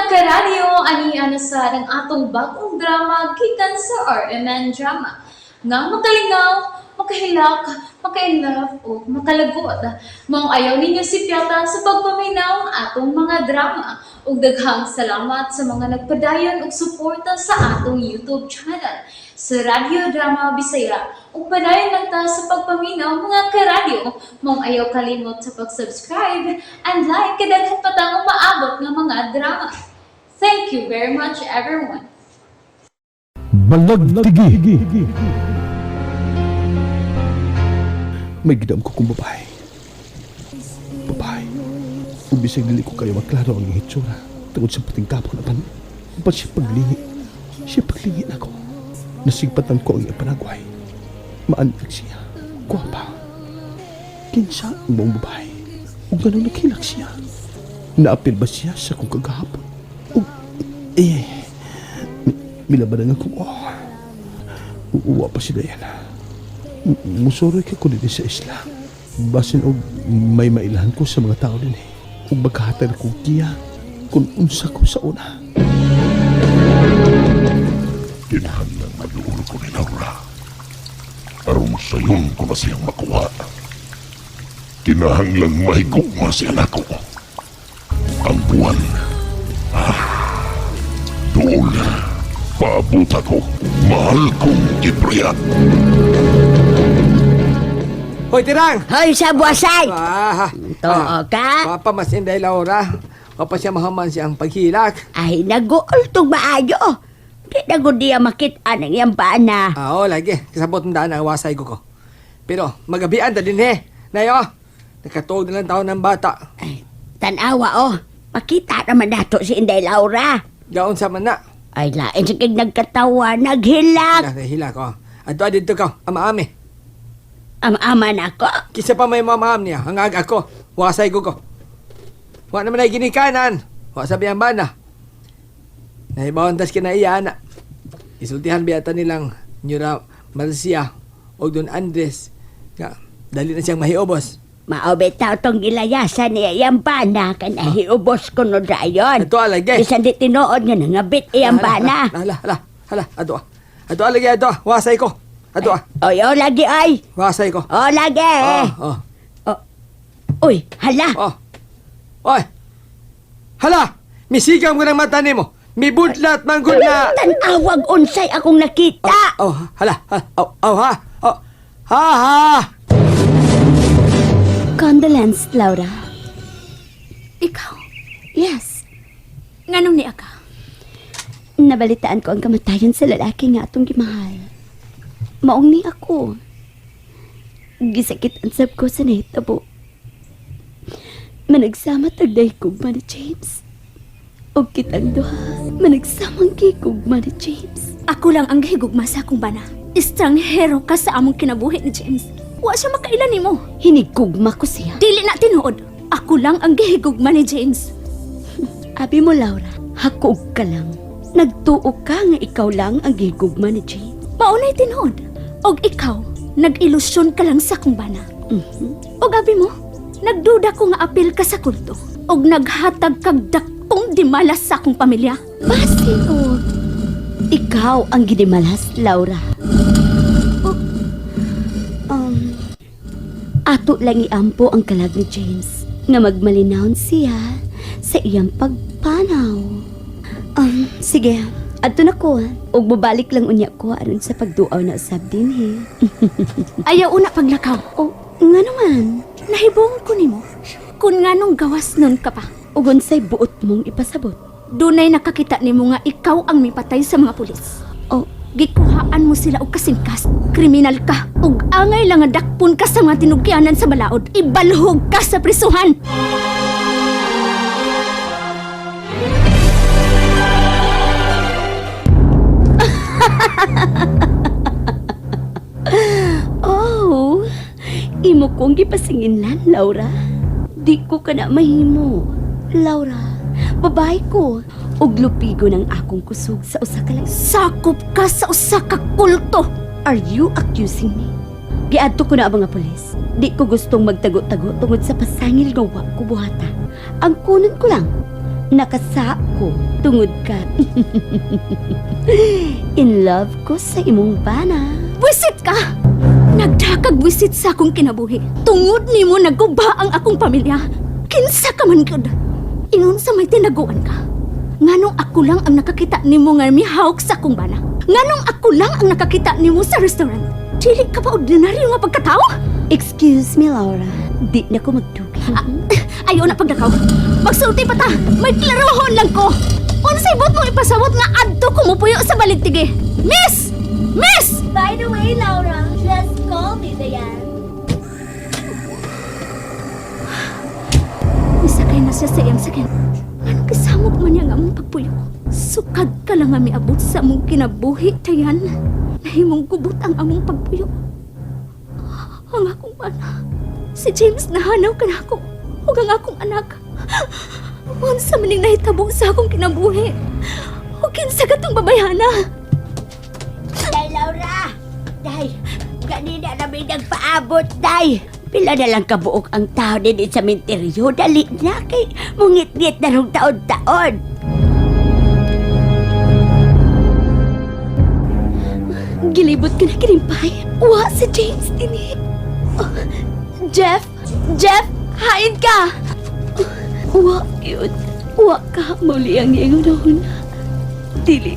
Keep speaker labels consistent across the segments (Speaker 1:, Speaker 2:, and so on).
Speaker 1: Karadyo, ani ana sa ang atong bagong drama gikan sa RMN Drama. Nga makalingaw, makahilak, makainlove o makalagot. Maong ayaw ninyo sipyata sa pagpaminaw ang atong mga drama. Ug daghang salamat sa mga nagpadayon og suporta sa atong YouTube channel sa Radyo Drama Bisaya. Ug padayon lang ta sa pagpaminaw, mga karadyo. Maong ayaw kalimot sa pag-subscribe and like kay daghan pa tang umaabot nga mga drama. Thank you very much, everyone.
Speaker 2: Balagtigi. May gidam ko kung babae. Babae. Ug bisag dili ko kayo maklaro ang iyang hitsura tungod sa patingkapon apan apan siya paglingi. Siya paglingi nako. Nasigpatan ko ang iyang panagway. Maanag siya. Gwapa. Kinsa ang maong babae? Ug nganong naghilak siya? Naapil ba siya sa kong kagahapon? Ug eh, milaban ang akong oh. Uwa pa si Diana. Musuroy ka ko dito sa isla. Basin og may mailahan ko sa mga tao din eh. Ug magkahatag akong kiya kung unsa ko sa una.
Speaker 3: Kinahanglan maduol ko ni Laura. Aron sayon ko na siyang makuha. Kinahanglan mahigugma siya nako. Ang buwan. Ah, dool. Paabot ako. Mahal kong Gibrian.
Speaker 4: Hoy, Tirang!
Speaker 5: Hoy, sa buwasay!
Speaker 4: Ah,
Speaker 5: Too ka?
Speaker 4: Papa, mas Inday Laura. Papa siya mahaman siyang paghilak.
Speaker 5: Ay, nag-uol tong maayo. Di na gud niya makita ng iyang bana.
Speaker 4: Ah, oo, lagi. Kasabot ng daan ang wasay ko ko. Pero, magabian ta din eh. Nayo, nakatuog na lang taon ng bata.
Speaker 5: Ay, tanawa oh. Makita naman nato si Inday Laura.
Speaker 4: Gaon sa man na.
Speaker 5: Ay, lain sa kig nagkatawa, naghilak.
Speaker 4: Nahilak ko. Ato dito ka, ama-ami.
Speaker 5: Ang ama nako.
Speaker 4: Kisa pa may mamaam niya, hangag ako. Wasay ko ko. Wa naman ay ginikanan. Wa sabi ang bana. Nahibawan tas kinaiya na. Isultihan biyata nilang Nyura Marcia o Don Andres. Nga, dali na siyang mahiubos.
Speaker 5: Mao bitaw tong gilayasan niya iyang bana kan hiubos ko no dayon.
Speaker 4: Ato lagi.
Speaker 5: Bisan di tinuod nga nangabit iyang bana.
Speaker 4: Hala, hala, hala, ato. Ato lagi, ato. Wasay ko. Ato,
Speaker 5: Oy, oh, lagi ay.
Speaker 4: wasay ko.
Speaker 5: Oh, lagi.
Speaker 4: Oh, oh,
Speaker 5: Uy, hala.
Speaker 4: oh. Oy. Hala, misigam ko ng mata nimo. Mibudlat man gud na.
Speaker 5: Tanawag unsay akong nakita.
Speaker 4: Oh, hala, hala, oh, oh, ha, oh, ha, ha.
Speaker 6: Condolence, Laura.
Speaker 7: Ikaw,
Speaker 6: Yes,
Speaker 7: nganong niya ka?
Speaker 6: nabalitaan ko ang kamatayan sa lalaki nga atong gimahal. Maong ni ako. Gisakit ang sab ko sa nahitabo. Managsama tagday kugma ni James. Og kitang duha, managsamang gigugma ni James.
Speaker 7: Ako lang ang gihigugma sa akong bana. Estranghero ka sa among kinabuhi ni James. Wa siya makaila nimo.
Speaker 6: Hinigugma ko siya.
Speaker 7: Dili na tinuod. Ako lang ang gihigugma ni James.
Speaker 6: Abi mo, Laura, hakuog ka lang. Nagtuo ka nga ikaw lang ang gigugma ni James.
Speaker 7: Maunay tinuod. Og ikaw, nag-ilusyon ka lang sa akong bana. Og abi mo, nagduda ko nga apil ka sa kulto. Og naghatag kag dakpong dimalas sa akong pamilya.
Speaker 6: Basin og ikaw ang ginimalas, Laura. Oh, ato lang iampo ang kalag ni James nga magmalinawon siya sa iyang pagpanaw. Sige, adto na ko. Ug mobalik lang unya ko aron sa pagduaw na usab dinhi.
Speaker 7: Ayaw una paglakaw.
Speaker 6: Oh, nga naman.
Speaker 7: Nahibong ko nimo. Kun nganong gawas nun ka pa.
Speaker 6: Ug unsay buot mong ipasabot?
Speaker 7: Dunay nakakita nimo nga ikaw ang mipatay sa mga pulis.
Speaker 6: Oh,
Speaker 7: Gikuhaan mo sila og kasingkas. Kriminal ka. Ug angay lang nga dakpon ka sa mga tinugyanan sa balaod. Ibalhog ka sa prisuhan.
Speaker 6: Oh, imo kong gipasinginlan, Laura. Di ko ka na mahimo. Laura, babae ko. Ug lupigo ng akong kusog sa usa ka lang.
Speaker 7: Sakop ka sa usa ka kulto.
Speaker 6: Are you accusing me? Giadto ko na ang mga pulis. Di ko gustong magtago-tago tungod sa pasangil nga wa ko buhata. Ang kunon ko lang, Nakasa ko tungod ka. In love ko sa imong bana.
Speaker 7: Buisit ka! Nagdakag buisit sa akong kinabuhi. Tungod nimo nagguba ang akong pamilya. Kinsa ka man gyud. Ingon sa may tinaguan ka. Nganong ako lang ang nakakita nimo nga mihawk sa akong bana. Nganong ako lang ang nakakita nimo sa restaurant. Dili ka ba ordinaryo nga pagkatao?
Speaker 6: Excuse me, Laura. Di na ko magdugay.
Speaker 7: Ah, ayaw na pagdakaw. Magsulti pa ta. May klarohon lang ko. Unsay bot mo ipasawot nga adto kumupuyo sa baligtigi. Miss! Miss!
Speaker 6: By the way, Laura, just call me Diane.
Speaker 7: Misakay na siya sa iyang sakyan. Anong kisamok man niya nga among pagpuyo? Sukad ka lang nga miabot sa among kinabuhi, Tayan. Nahimong gubot ang among pagpuyo. Ang akong bana. Si James nahanaw ka na ako. Ug ang akong anak. Unsa man ning nahitabo sa akong kinabuhi? O kinsa katong babayhana?
Speaker 5: Day, Laura! Day, ganina na may nagpaabot, Day! Pila na lang kabuok ang tao din sa menteryo. Dali na kay mungit-ngit na rong taon-taon.
Speaker 6: Gilibot ka na kinimpay. Wa si James dinhi. Oh, Jeff! Jeff! Hain ka! Wa yun. Wa ka. Mauli ang iyang unahuna. Dili.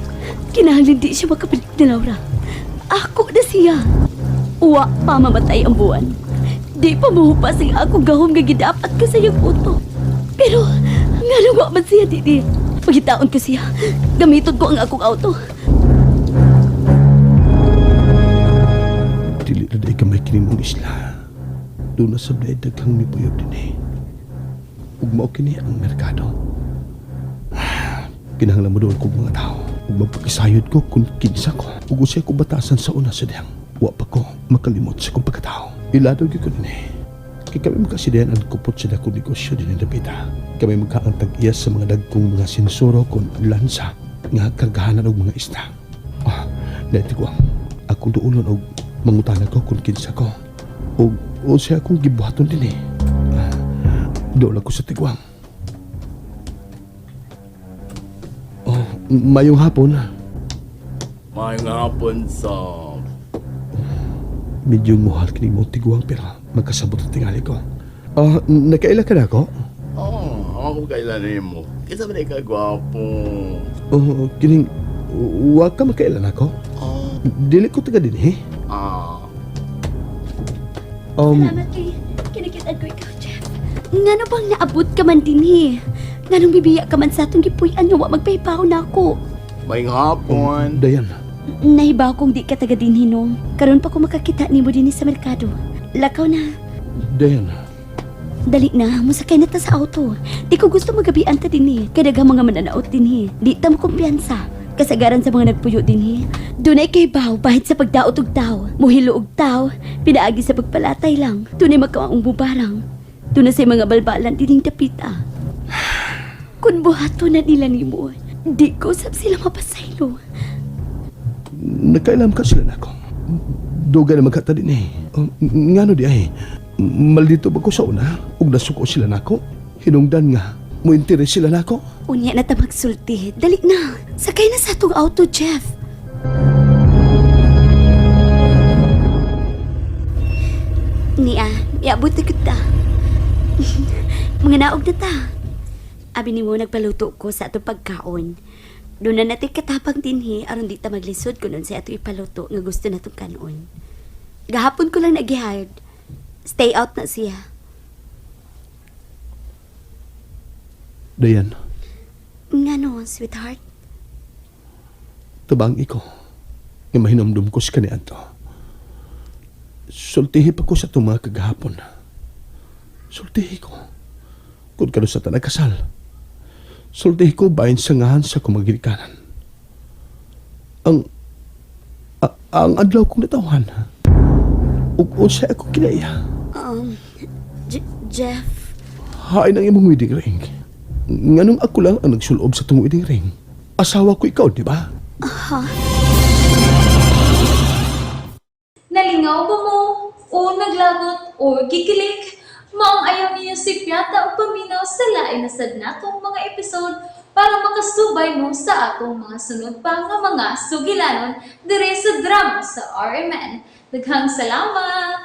Speaker 6: Kinahanglan di siya makabalik ni Laura. Ako na siya. Wa pa mamatay ang buwan. Di pa mahupas ang akong gahom nga gidapat ko sa iyang utok. Pero, nga wa man siya dili. Pagitaon ko siya. Gamiton ko ang akong auto.
Speaker 2: Dili na day kamay kini mong isla. Doon na sa day daghang mipuyo din eh. Ug mao kini ang merkado. Kinahanglan mo doon kog mga tao. Ug magpakisayod ko kung kinsa ko. Ug usay ko batasan sa una sa diyang. Wa pa ko makalimot sa kong pagkatao. Ilado gyud ko din eh. Kay kami magkasidayan ang kupot sa dakong negosyo din ang dapita. Kami magkaantag iya sa mga dagkong mga sensoro kon lansa nga kargahanan og mga isda. Ah, dahil ko ang akong duolon og mangutana ko kung kinsa ko. Og unsay akong gibuhaton din eh. Ah, dool ako sa tigwang. Oh, mayong hapon.
Speaker 8: Maayong hapon sa
Speaker 2: Medyo muhal kini mo tigwang pero magkasabot ang tingali ko. Ah, nakaila ka na ako?
Speaker 8: Oh, ako kailan nimo. Kinsa man ka gwapo.
Speaker 2: Oh, kining wa ka makailan ako?
Speaker 8: Oh,
Speaker 2: Dili ko taga dinhi.
Speaker 8: ah.
Speaker 6: Salamat kay kinakitaan ko ikaw, Jeff. Ngano bang naabot ka man dinhi? Nganong bibiya ka man sa atong gipuy-an nga wa magpahipaw na ako?
Speaker 8: Maayong hapon.
Speaker 2: Dayan,
Speaker 6: Nahibaw kong di ka taga dinhi no. Karon pa ko makakita nimo dinhi sa merkado. Lakaw na.
Speaker 2: Dayan.
Speaker 6: Dali na, musakay na ta sa auto. Di ko gusto magabian ta dinhi. Kay daghang mga mananaot dinhi. Di ta mo kumpiyansa. Kasagaran sa mga nagpuyo dinhi. Dunay kay baw bahit sa pagdaot og taw. Muhilo og taw, pinaagi sa pagpalatay lang. Dunay magkawaong bubarang. Dunay sa mga balbalan dining dapita. Kun buhaton na nila nimo, di ko sab sila mapasaylo.
Speaker 2: Nakailam ka sila nako. Dugay na magkata din eh. Oh, ngano di ay? Maldito ba ko sa una? Ug nasuko sila nako? Hinungdan nga, mo interes sila nako.
Speaker 6: Unya na ta magsulti. Dali na. Sakay na sa atong auto, Jeff. Niya, iabot na kita. Mga naog na ta. Abi nimo nagpaluto ko sa atong pagkaon. Doon na natin katapang dinhi aron di ta maglisod kun unsa ato ipaluto nga gusto natong kanon. Gahapon ko lang nag-hired. Stay out na siya.
Speaker 2: Dayan,
Speaker 6: Ngano, sweetheart?
Speaker 2: tabang iko. Nga mahinumdum ko sa kaniadto. Sultihi pa ko sa itong mga kagahapon. Sultihi ko. Kung kano sa tanagkasal. Sultihi ko bahin sa ngahan sa kumagilikanan. Ang ang adlaw kong natawhan. Ug unsa ako kinaiya.
Speaker 6: Jeff,
Speaker 2: Hain ang imong wedding ring. Nganong ako lang ang nagsulob sa tong wedding ring. Asawa ko ikaw, di ba?
Speaker 1: Nalingaw ba mo? O naglagot? O gikilig? Maong ayaw ninyo sipyata o paminaw sa lain na sad natong mga episode para makasubay mo sa atong mga sunod pa nga mga sugilanon dire sa drama sa RMN. Daghang salamat!